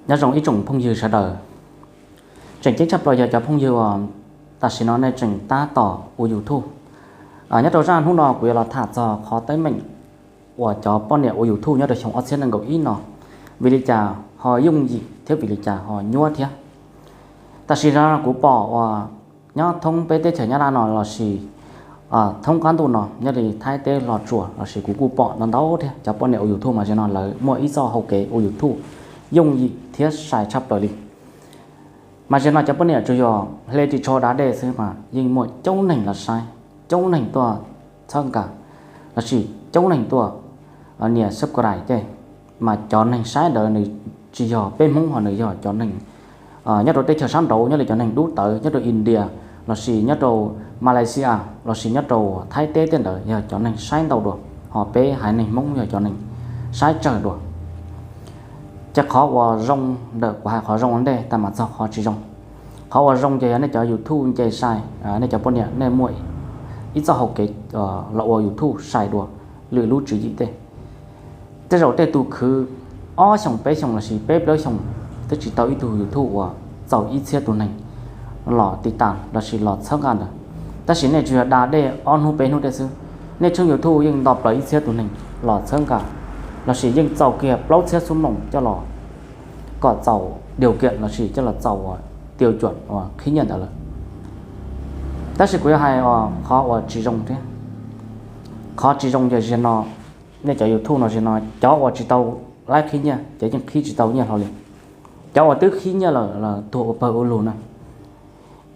Nyob zoo ib tsoom phooj ywg sawv daws. Tseem ceeb tshaj plaws yog cov phooj ywg uas tam sim no nej tseem tab tom ua YouTube. Nyob rau zaj hnub no kuv yuav los tham txog qhov teeb meem uas cov poj niam ua YouTube nyob rau xyoo ob txhiab nees nkaum ib no, vim li cas ho yooj yim thiab vim li cas ho nyuaj thiab. Tam sim no kuv pom uas nyob thoob peb teb chaws Nyab Laj no lossis thoob qab ntuj no nyob li Thaib teb los tsuas lossis kuv kuj pom ntau ntau thiab cov poj niam ua YouTube mas zaum no lawv muaj ib txoj hau kev ua YouTube yooj yim thiab sai tshaj plaws li. Mas zaum no cov poj niam tsuas yog hle ris tsho da dej xwb mas yeej muaj coob neeg los saib, coob neeg tuaj txhawb nqa lossis coob neeg tuaj nias subscribe tej. Mas cov neeg saib ntawd nws tsis yog peb Hmoob ho nws yog cov neeg nyob rau teb chaws sab nraud nyob li cov neeg dub tawv nyob rau India lossis nyob rau Malaysia lossis nyob rau Thaib teb tej ntawd yog cov neeg saib ntau dua, ho peb haiv neeg Hmoob yog cov neeg saib tsawg dua. Ces qhov uas zoo ntawm kuv hais qhov zoo ua ntej tag mas txog qhov tsis zoo. Qhov uas zoo ces yog nej cov YouTube nce sai, nej cov poj niam nej muaj ib txoj hau kev los ua YouTube sai dua lwm lub tswv yim tej. Tej zaum tej tug khwv ob xyoos peb xyoos lossis peb plaub xyoos twb tsis tau ib tug YouTube uas txaus ib txhiab tus neeg los tiv tas lossis los txhawb nqa ntawd. Tab sis nej tsuas yog da dej ob hnub peb hnub tej xwb, nej tshooj YouTube yeej nto plaws ib txhiab tus neeg los txhawb nqa lossis yeej txaus kiag plaub txhiab xuab moos coj los kom txaus diau kiam lossis coj los txaus uas tiau cuam uas qhib nyiaj ntawd lawm. Tab sis kuv yuav hais qhov uas tsis zoo thiab. Qhov tsis zoo ces zaum no nej cov YouTube no zaum no cov uas tsis tau laib qhib nyiaj ces yeej qhib tsis tau nyiaj hlo li. Cov uas twb qhib nyiaj lawm los tuag ua pawg ua lug na.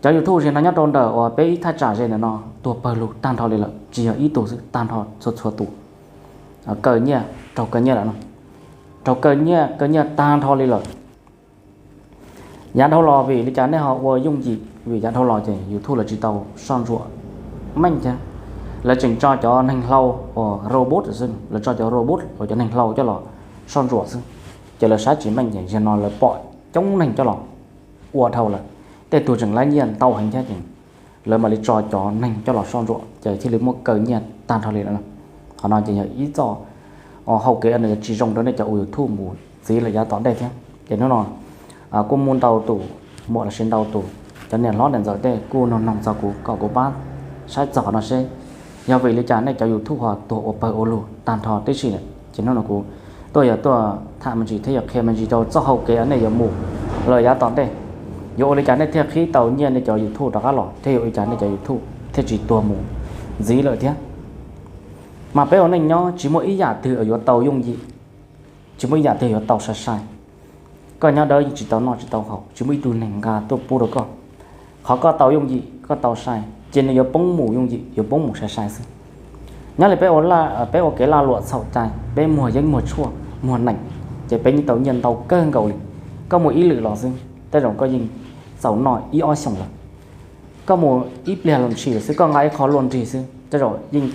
Cov YouTube zaum no nyob rau ntawm uas peb ib thaj tsam ze ntawm no tuag pawg lug tag nrho li lawm, tsis yog ib tug xwb, tag nrho txhua txhua tus. Kaw nyiaj, raug kaw nyiaj lawm no, raug kaw nyiaj, kaw nyiaj tag nrho li lawm. Yav dhau los vim li cas nej ho ua yooj yim? Vim yav dhau los ces YouTube lawv tsis tau soj ntsuam meej thiab. Lawv tseem tso cov neeg hlau uas robot xwb, lawv tso cov robot uas cov neeg hlau coj los soj ntsuam xwb, ces lawv saib tsis meej ces zaum no lawv pom coob neeg coj los ua dhau lawm. Tej tug tseem laib nyiaj ntau heev thiab ces lawv mam li tso cov neeg coj los soj ntsuam ces thiaj li muaj kaw nyiaj tag nrho li lawm. Qhov no ces yog ib txoj hau kev uas tsis zoo rau nej cov ua YouTube mus ntxiv lawm yav tom ntej thiab. Ces hnub no kuj muaj ntau tus muam lossis ntau tus cov niam hlob niam ntxawm tej kuj noog noog txog kuv kom kuv pab saib txog qhov no seb yog vim li cas nej cov YouTube ho tuag ua pawg ua lug tag nrho tib si lawm. Ces hnub no kuv tuaj yog tuaj tham me ntsis thiab yog qhia me ntsis rau txoj hau kev uas nej yuav mus lawm yav tom ntej. Yuav ua li cas nej thiaj qhib tau nyiaj nej cov YouTube rov qab los thiab yuav ua li cas nej cov YouTube thiaj tsis tuag mus ntxiv lawm thiab. Mas peb ua neej nyob tsis muaj ib yam twg yuav tau yooj yim, tsis muaj ib yam twg yuav tau sai sai. Koj nyob dawb yeej tsis tau noj tsis tau haus, tsis muaj ib tug neeg nqa tuaj pub rau koj. Qhov koj tau yooj yim koj tau sai ces nws yuav poob mus yooj yim, yuav poob mus sai sai xwb. Nyob li peb ua, peb ua kev lag luam txhaum cai, peb muag yeeb muag tshuaj muag neem, ces peb yeej tau nyiaj ntau kawg nkaus li. Koj mus ib lwm los xwb tej zaum koj yeej txaus noj ib ob xyoos lawm. Koj mus ib pliag los ntshis lawm xwb, koj nqa ib qho luaj nrig xwb tej zaum yeej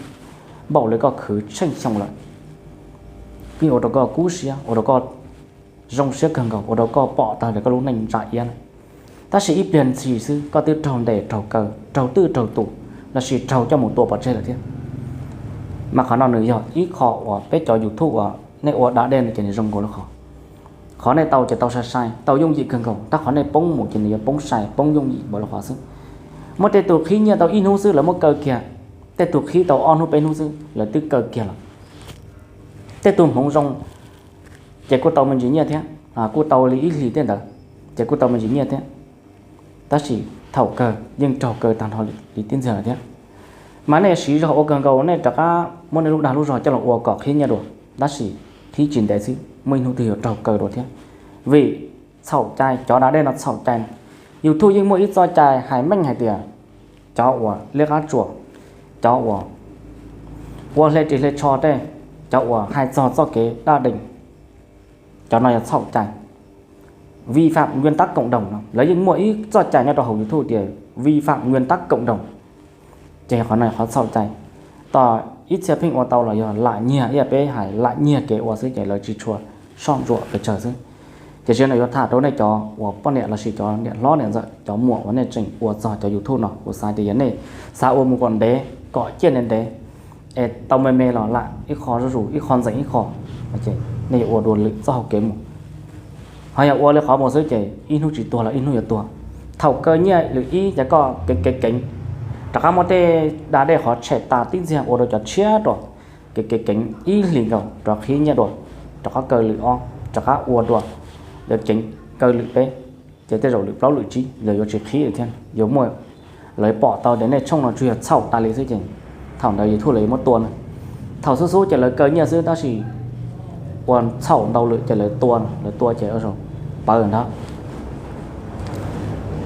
npaum li koj khwv tsheej xyoo lawm. Yeej ua rau koj kub siab, ua rau koj zoo siab kawg nkaus, ua rau koj pom tag li koj lub neej ntsa iab na. Tab sis ib pliag ntshis xwb koj twb raug ntes raug kaw, raug twj raug tus lossis raug coj mus tua pov tseg lawm thiab. Mas qhov no nws yog ib qho uas peb cov YouTube uas nej ua da dej no ces nws zoo nkaus li qhov, qhov nej tau ces tau sai sai, tau yooj yim kawg nkaus, tab qhov nej poob mus ces nws yuav poob sai poob yooj yim npaum li qhov xwb. Muaj tej tug qhib nyiaj tau ib hnub xwb lawv muab kaw kiag, tej tug qhib tau ob hnub peb hnub xwb lawv twb kaw kiag lawm. Tej tug hmoov zoo ces kuj tau me ntsis nyiaj thiab, kuj tau li ib hlis tej ntawd, ces kuj tau me ntsis nyiaj thiab. Tab sis thaum kawg yeej raug kaw tag nrho li tib ntxig lawm thiab. Mas nej siv zog ua kawg nkaus, nej rov qab muab nej lub dag lub zog coj los ua kom qhib nyiaj dua, tab sis qhib tsis ntev xwb muaj ib hnub twg yuav raug kaw dua thiab. Vim txhaum cai, cov da dej no txhaum cai. YouTube yeej muaj ib txoj cai hais meej hais tias cov uas liab qab tsuas, cov uas ua hle ris hle tsho tej, cov uas hais txog txoj kev daj dees, cov no yog txhaum cai, vi phạm nguyên tắc cộng đồng no. Lawv yeej muaj ib txoj cai nyob rau hauv YouTube tias vi phạm nguyên tắc cộng đồng. Ces qhov no qhov txhaum cai, tos ib txhia pheej ua tau los yog lam nyiag, ib yam peb hais lam nyiag kev ua xwb ces lawv tsis tshua soj ntsuam pes tsawg xwb. Ces zaum no yuav tham rau nej cov uas poj niam lossis cov niam hlob niam ntxawm cov muam uas nej tseem ua txog cov YouTube no, kuv xav tias yog nej xav ua mus kom ntev kom ciaj ntev ntev es tau me me los lam ib qho zuj zus ib qho ntxeev ib qho, nej yuav ua dua lwm txoj hau kev mus. Ho yog ua li qhov mus xwb ces ib hnub tsis tuag los ib hnub yuav tuag. Thaum kaw nyiaj lwm ib ces koj keev keev keev, rov qab muab tej da dej qhov tshem tas tib ntxiag ua rau cov tshiab rau, keev keev keev ib hlis nkaus rov qhib nyiaj dua, rov qab kaw lwm ob, rov qab ua dua, yog ceev kaw lwm peb, ces tej zaum lwm plaub lwm tsib los yuav tsis qhib thiab, yuav muaj lawv pom tau tias nej tshooj no tsuas yog txhaum tas li xwb ces thaum ntawd YouTube lawv yuav muab tua na. Thaum xub xub ces lawv kaw nyiaj xwb tab sis ua txhaum ntau lwm ces lawv tua, lawv tua ces pawv ntag.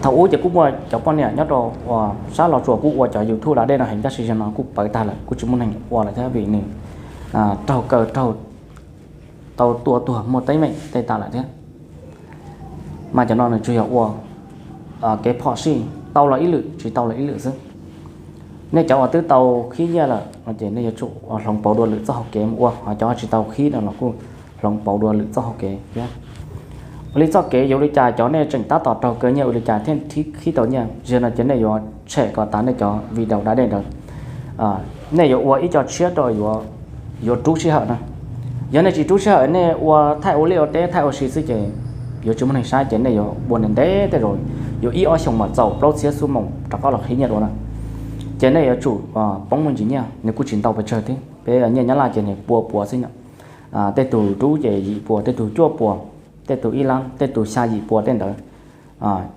Thaum ub ces kuj muaj cov poj niam nyob rau uas sab Los Tsuas kuj ua cov YouTube da dej no heev tab sis zaum no kuj pawv tag lawm, kuj tsis muaj neeg ua lawm thiab vim nws raug kaw raug tau tua tuag muaj teeb meem tej tas lawm thiab. Mas cov no nws tsuas yog ua kev phom sij, tau los ib lwm tsis tau los ib lwm xwb. Nej cov uas twb tau qhib nyiaj lawm no ces nej yuav tsum hloov pauv dua lwm txoj hauv kev mus ua, ho cov tsis tau qhib no los kuj hloov pauv dua lwm txoj hauv kev thiab. Ua li txoj kev yuav ua li cas cov nej tseem tab tom raug kaw nyiaj ua li cas thiaj qhib tau nyiaj, zaum no ces nej yuav tshem kom tas nej cov video da dej ntawd. Nej yuav ua ib co tshiab rau yuav rub sij hawm na. Yog nej tsis rub sij hawm, nej ua thaij ua liaj ua teb thaij ua si xwb ces yuav tsis muaj neeg saib ces nej yuav ua ntev ntev tej zaum yuav ib ob xyoos mam txaus plaub txhiab xuab moos rov qab los qhib nyiaj dua na. Ces nej yuav tsum poob me ntsis nyiaj, nws kuj tsis ntau pes tsawg thiab, peb nyiaj Nyab Laj ces nws pua puas xwb no. Tej tug rub ces yim puas, tej tug cuaj puas, tej tug ib lab, tej tug xya yim puas tej ntawd,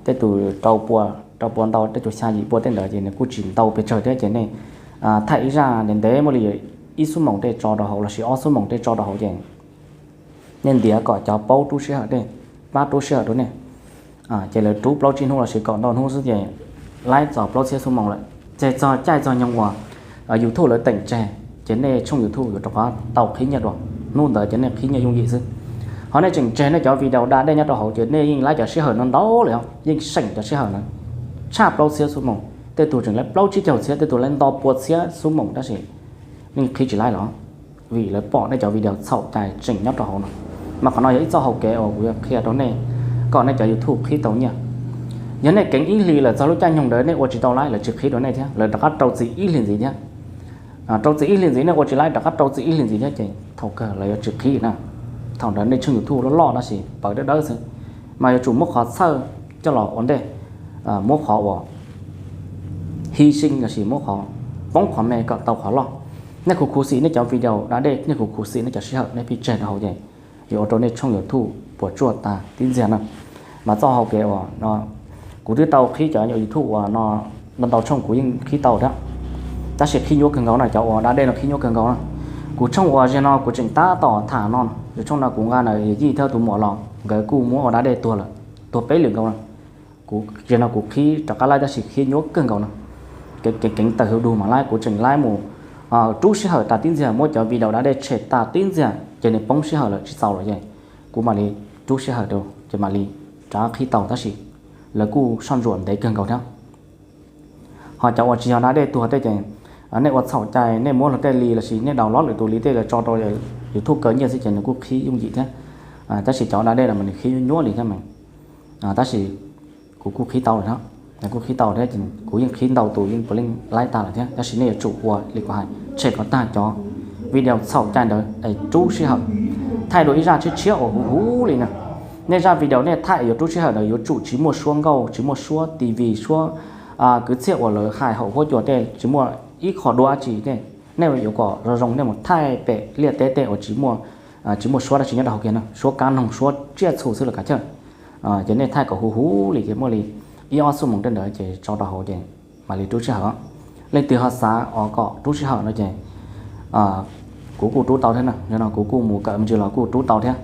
tej tug rau puas, rau puas ntau, tej tug xya yim puas tej ntawd ces nws kuj tsis ntau pes tsawg thiab ces nej thaij ib zaj ntev ntev muaj li ib xuab moos tej tso rau hauv lossis ob xuab moos tej tso rau hauv ces nej ntiav kom cov paub rub sij hawm tej, pab rub sij hawm rau nej. Ces lawv rub plaub tsib hnub lossis kaum ntau hnub xwb ces laib txog plaub txhiab xuab moos lawm. Ces txog caij txog nyoog uas YouTube lawv teem tseg ces nej tshooj YouTube yuav rov qab tau qhib nyiaj dua. Hnub ntawd ces nej qhib nyiaj yooj yim xwb. Ho nej tseem tseg nej cov video da dej nyob rau hauv ces nej yeej laib cov sij hawm no ntau lawm os, yeej seem cov sij hawm na, tshaj plaub txhiab xuab moos. Tej tug tseem laib plaub tsib caug txhiab, tej tug laib nto pua txhiab xuab moos tab sis nej qhib tsis laib los vim lawv pom nej cov video txhaum cai tseem nyob rau hauv no. Mas qhov no yog ib txoj hau kev uas kuv yuav qhia rau nej kom nej cov YouTube qhib tau nyiaj. Yog nej keev ib hlis lawm txog lub caij nyoog ntawd nej ua tsis tau laib lawv tsis qhib rau nej thiab, lawv rov qab rau txim ib hlis ntxiv thiab. Rau txim ib hlis ntxiv, nej ua tsis laib rov qab rau txim ib hlis ntxiv thiab ces thaum kawg lawv yuav tsis qhib na. Thaum ntawd nej tshooj YouTube loj loj tab sis pawv dawb dawb xwb, mas yuav tsum muab qhov txhawj coj los ua ntej, muab qhov uas hy sinh lossis muab qhov poob qhov me kom tau qhov loj. Nej khuv khuv xim nej cov video da dej, nej khuv khuv xim nej cov sij hawm nej pheej tseg rau hauv ces yuav ua rau nej tshooj YouTube puas tsuaj tas tib ntxiag na. Mas txoj hau kev uas no kuv twb tau qhib cov YouTube uas no ntau ntau tshooj kuv yeej qhib tau thiab, tab sis qhib nyuaj kawg nkaus na, cov uas da dej no qhib nyuaj kawg nkaus na. Kuv tshooj uas zaum no kuv tseem tab tom tham no, yog tshooj no kuv nqa na yawm yij thiab tus muam los nkawd kuj muab ua da dej tuag lawm, tuag peb lwm nkaus na. Kuv zaum no kuv qhib rov qab laib tab sis qhib nyuaj kawg nkaus no. Keev keev tawm hwv dua mam laib, kuv tseem laib mus rub sij hawm tas tib ntxiag muab cov video da dej tshem tas tib ntxiag ces nws poob sij hawm lawm tsis txaus lawm ces kuv mam li rub sij hawm rau ces mam li rov qhib tau tab sis lawv kuj soj ntsuam ntev kawg nkaus thiab. Ho cov uas tsis yog da dej tuag tej ces nej ua txhaum cai nej muab luag tej li lossis nej download lwm tus li tej los tso rau YouTube kaw nyiaj xwb ces nws kuj qhib yooj yim thiab. Tab sis cov da dej no mas nws qhib nyuaj li thiab mas. Tab sis kuv kuj qhib tau lawm thiab, kuj qhib tau thiab ces kuv yeej qhib ntau tus yeej puav leej laib tag lawm thiab, tab sis nej yuav tsum ua li kuv hais tshem kom tag cov video txhaum cai ntawd es rub sij hawm thaij dua ib zaj tshiab tshiab uas huv huv li na. Nej zaj video nej thaij yuav rub sij hawm ntawd yuav tsum tsis muaj suab nkauj, tsis muaj suab TV, suab kwv txhiaj uas lawv hais haum huab cua tej, tsis muaj ib qho duab tsi tej. Nej yuav kom zoo zoo nej mus thaij pem liaj teb tej uas tsis muaj, tsis muaj suab dab tsi nyob rau hauv kiag no, suab kab noog suab tsiaj txhu xwb los kav chawj. Ces nej thaij kom huv huv li ces muaj li ib ob xuab moos tej ntawd ces tso rau hauv ces mam li rub sij hawm. Leej twg ho xav ua kom rub sij hawm no ces kuv kuj rub tau thiab na, no kuv kuj mus kawm me ntsis los kuj rub tau thiab.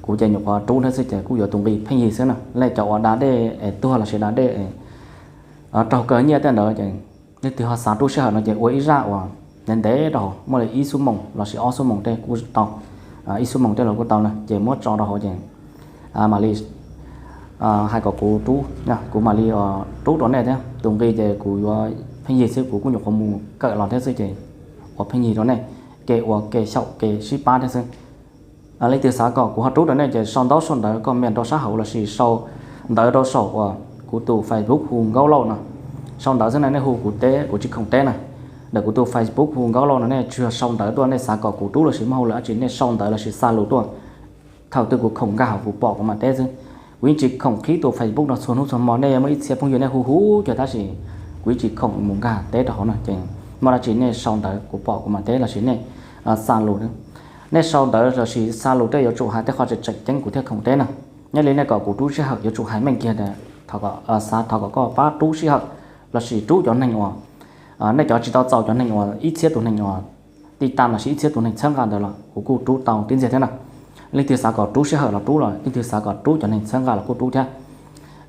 Kuv ces nyuam qhuav rub thiab xwb ces kuj yuav tus nqi pheej yig xwb na, lej cov uas da dej es tuag lossis da dej raug kaw nyiaj tej ntawd ces leej twg ho xav rub sij hawm no ces ua ib zaj uas ntev ntev rau hauv, muaj li ib xuab moos lossis ob xuab moos tej kuj tau, ib xuab moos tej los kuj tau na, ces muab tso rau hauv ces mam li hais kom kuv rub, kuv mam li rub rau nej thiab. Tus nqi ces kuv yuav pheej yig xwb, kuv kuj nyuam qhuav mus kawm los thiab xwb ces ua pheej yig rau nej, ke ua ke xyaum ke sib pab thiab xwb. Leej twg xav kom kuv ho rub rau nej ces sau ntaub sau ntawv comment rau sab hauv lossis sau ntawv rau saum uas kuv tus Facebook hu Nkauj Lauj no. Sau ntawv xwb na, nej hu kuv teb kuv tsis khoom teb na. Ntawm kuv tus Facebook hu Nkauj Lauj no nej tsuas yog sau ntawv tuaj, nej xav kom kuv rub lossis muaj hauj lwm dab tsi nej sau ntawv lossis xa lus tuaj thaum twg kuv khoom nkag hauv kuv pom kuv mam teb xwb. Kuv yeej tsis khoom qhib tus Facebook no txhua hnub txhua hmo, nej muaj ib txhia phooj ywg nej hu hu cuag tab sis kuv yeej tsis khoom mus nkag teb rau hauv no ces muaj dab tsi nej sau ntawv kuv pom kuv mam teb lossis nej xa lus, nej sau ntawv lossis xa lus tej yuav tsum hais tej qho tseem tseem ceeb kuv thiaj khoom teb na. Nyob li nej kom kuv rub sij hawm yuav tsum hais meej kiag tias xav thov kom koj pab rub sij hawm lossis rub cov neeg uas, nej cov tsis tau txaus cov neeg uas ib txhiab tus neeg uas ti tas lossis ib txhiab tus neeg txhawb nqa ntawd los kuv kuj rub tau tib ntxiag thiab na. Leej twg xav kom rub sij hawm los rub los leej twg xav kom rub cov neeg txhawb nqa los kuj rub thiab.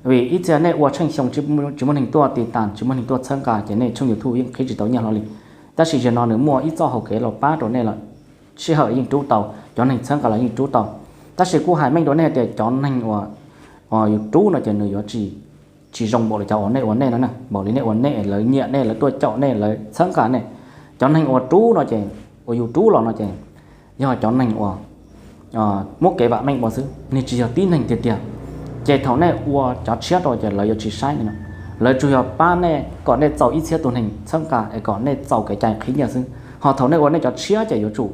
Vim ib txhia nej ua tsheej xyoo tsis muaj neeg tuaj ti tas tsis muaj neeg tuaj txhawb nqa ces nej tshooj YouTube yeej qhib tsis tau nyiaj hlo li. Tab sis zaum no nws muaj ib txoj hau kev los pab rau nej lawm, sij hawm yeej rub tau, cov neeg txhawb nqa los yeej rub tau. Tab sis kuj hais meej rau nej tias cov neeg uas yus rub no ces nws yuav tsis tsis zoo npaum li cov uas nej ua nej no na, npaum li nej ua nej lawv nyiam nej lawv tuaj caum nej lawv txhawb nqa nej. Cov neeg uas rub no ces, uas yus rub los no ces yog cov neeg uas muab kev vam meej ua xwb, nws tsis yog tib neeg tiag tiag. Ces thaum nej ua cov tshiab rau ces lawv yuav tsis saib li no, lawv tsuas yog pab nej kom nej txaus ib txhiab tus neeg txhawb nqa es kom nej txaus kev cai qhib nyiaj xwb. Ho thaum nej ua nej cov tshiab ces yuav tsum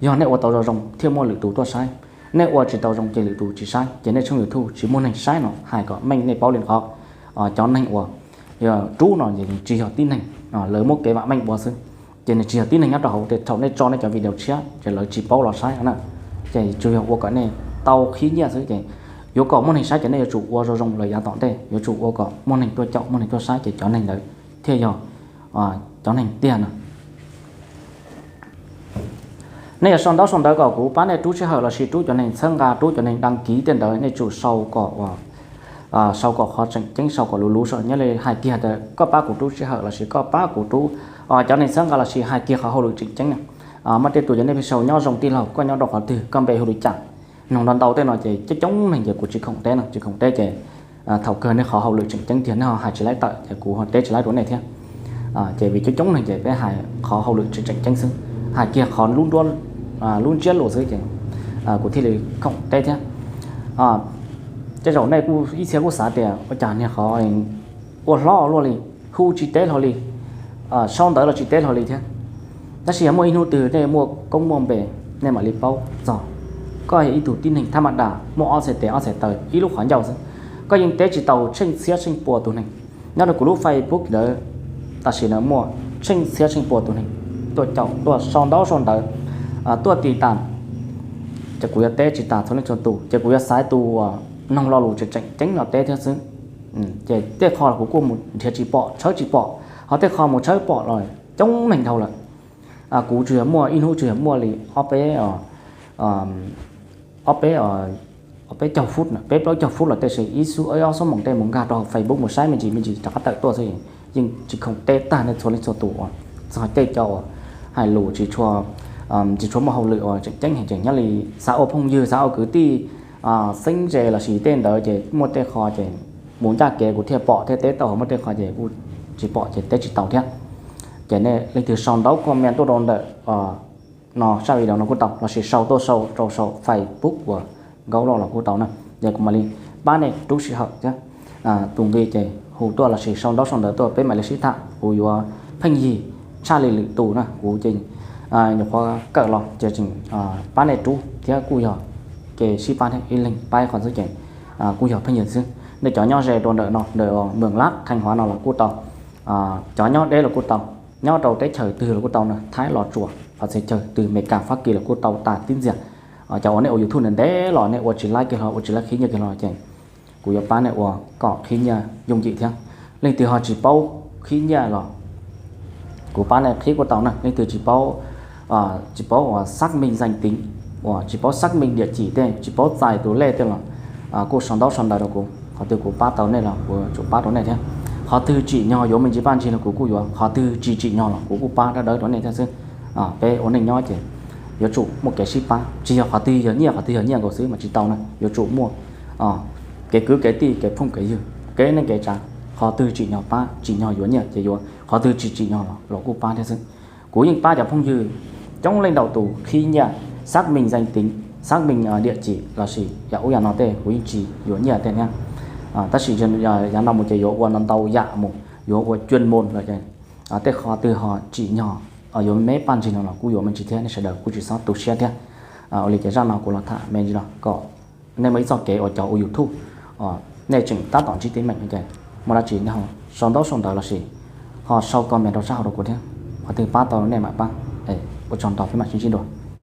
yog nej ua tau zoo zoo thiaj muaj lwm tus tuaj saib, nej ua tsis tau zoo ces lwm tus tsis saib ces nej tshooj YouTube tsis muaj neeg saib no hais kom meej nej paub li qhov. Cov neeg uas rub no tsis yog tib neeg, lawv muab kev vam meej ua xwb, ces nws tsis yog tib neeg nyob rau hauv, ces thaum nej tso nej cov video tshiab ces lawv tsis paub los saib na. Ces tsuas yog ua kom nej tau qhib nyiaj xwb, ces yuav kom muaj neeg saib ces nej yuav tsum ua zoo zoo lawm yav tom ntej, yuav tsum ua kom muaj neeg tuaj caum muaj neeg tuaj saib ces cov neeg ntawd thiaj yog cov neeg tiag no. Nej yuav sau ntaub sau ntawv kom kuv pab nej rub sij hawm lossis rub cov neeg txhawb nqa rub cov neeg đăng ký tej ntawd nej tsum sau kom, sau kom qhov tseem ceeb sau kom luv luv saum nyob li hais kiag tias koj pab kuv rub sij hawm lossis koj pab kuv rub cov neeg txhawb nqa lossis hais kiag qhov hauj lwm tseem ceeb na. Muaj tej tus cov nej pheej sau nyob zoo tij laug koj nyob rau qhov twg koj npe hu li cas, noog ntau ntau tej no ces coob coob neeg ces kuv tsis khoom teb no tsis khoom teb ces thaum kawg nej qhov hauj lwm tseem ceeb tiag nej ho hais tsis laib tawm ces kuv ho teb tsis laib rau nej thiab. Ces vim coob coob neeg ces peb hais qhov hauj lwm tseem tseem ceeb xwb, hais kiag qhov lub ntsiab lus xwb ces kuv thiaj li khoom teb thiab. Tej zaum nej kuj ib txhia kuj xav tias ua cas niag qhov ua hlob luaj li, hu tsis teb hlo li, sau ntawv los tsis teb hlo li thiab. Tab sis yog muaj ib hnub twg nej muaj koob muaj npe, nej mam li paub txog koj yog ib tug tib neeg thab maj das muaj ob txhais tes ob txhais taw ib lub qhov ncauj xwb, koj yeej teb tsis tau tsheej txhiab tsheej pua tus neeg. Nyob rau kuv lub Facebook ntawd tam sim no muaj tsheej txhiab tsheej pua tus neeg tuaj caum tuaj sau ntaub sau ntawv, tuaj ti tas, ces kuv yuav teb tsis tas txhua leej txhua tus ces kuv yuav xaiv tus uas noog lo lus tseem tseem ceeb no teb thiab xwb. Ces tej qho kuv kuj mus nrhiav tsis pom tshawb tsis pom, ho tej qho mus tshawb pom los coob neeg dhau lawm. Kuv tsuas yog muaj ib hnub tsuas yog muaj li ob peb, ob peb, ob peb caug fub, peb plaub caug fub los tej, ib xub ob xub moos tej mus nkag rau hauv Facebook mus saib me ntsis me ntsis rov qab tawm tuaj xwb, yeej tsis khoom teb tag nej txhua leej txhua tus uas txog tej cov uas hais lus tsis tshua, tsis tshua muaj hauj lwm uas tseem ceeb heev ces nyob li xav ua phooj ywg xav ua kwv tij, xeeb ze lossis tej ntawd ces muaj tej qho ces mus ncaj kev kuv thiaj pom thiaj teb tau, muaj tej qho ces kuj tsis pom ces teb tsis tau thiab. Ces nej leej twg sau ntaub comment tuaj rau ntawm no sab video no kuj tau lossis sau tuaj sau rau saum Facebook uas Nkaub Lauj los kuj tau na. Ces kuv mam li pab nej rub sij hawm thiab. Tus nqi ces hu tuaj lossis sau ntaub sau ntawv tuaj peb mam li sib tham, kuv yuav pheej yig tshaj li lwm tus na, kuv ces nyuam qhuav kawm los ces tseem pab nej rub thiab kuj yog kev sib pab thiab, ib leeg pab ib qho xwb ces kuj yog pheej yig xwb. Nej cov nyob ze rau ntawm no ntawm Mường Lát Thanh Hóa no los kuj tau, cov nyob deb los kuj tau, nyob rau teb chaws twg los kuj tau na, Thaib, Los Tsuas, qhov txhia chaw twg, Meskas, Fab Kis los kuj tau tas tib ntxiag. Cov uas nej ua YouTube ntev ntev los nej ua tsis laib kiag hlo ua tsis laib qhib nyiaj kiag hlo ces kuv yuav pab nej ua kom qhib nyiaj yooj yim thiab. Leej twg ho tsis paub qhib nyiaj los kuv pab nej qhib kuj tau na. Leej twg tsis paub, tsis paub uas xác minh danh tính, uas tsis paub xác minh địa chỉ tej, tsis paub txais tus lej tej los kuj sau ntaub sau ntawv rau kuv, qhov twg kuv pab tau nej los kuv tsum pab rau nej thiab. Qhov twg tsim nyog yuav me ntsis paj ntsig los kuv kuj yuav, qhov twg tsis tsim nyog los kuv kuj pab dawb dawb rau nej thiab xwb. Peb ua neej nyob ces yuav tsum muaj kev sib pab, tsis yog qhov twg yog nyiaj qhov twg yog nyiaj nkaus xwb mas tsis tau na, yuav tsum muaj kev kwv kev tij, kev phooj kev ywg, kev neej kev tsav. Qhov twg tsim nyog pab tsim nyog yuav nyiaj ces yuav, qhov twg tsis tsim nyog los los kuj pab thiab xwb. Kuv yeej pab cov phooj ywg coob leej ntau tus qhib nyiaj, xác minh danh tính, xác minh địa chỉ lossis yam ub yam no tej kuv yeej tsis yuav nyiaj tej thiab. Tab sis yav no mus ces yuav ua no ntau yam mus, yuav ua chuyên môn lawm ces tej qhov twg ho tsim nyog yuav me paj ntsig no los kuj yuav me ntsis thiab, nej sawv daws kuj tsis txhob tu siab thiab. Ua li ces zaj no kuv los tham me ntsis no kom Nej muaj ib txoj kev uas cov ua YouTube, nej tseem tab tom ntsib teeb meem no ces muaj dab tsi nej ho sau ntaub sau ntawv los sis ho sau comment rau sab hauv rau kuv thiab, qhov twg pab tau nej mam pab. Ua tsaug ntau, peb mam sib ntsib dua.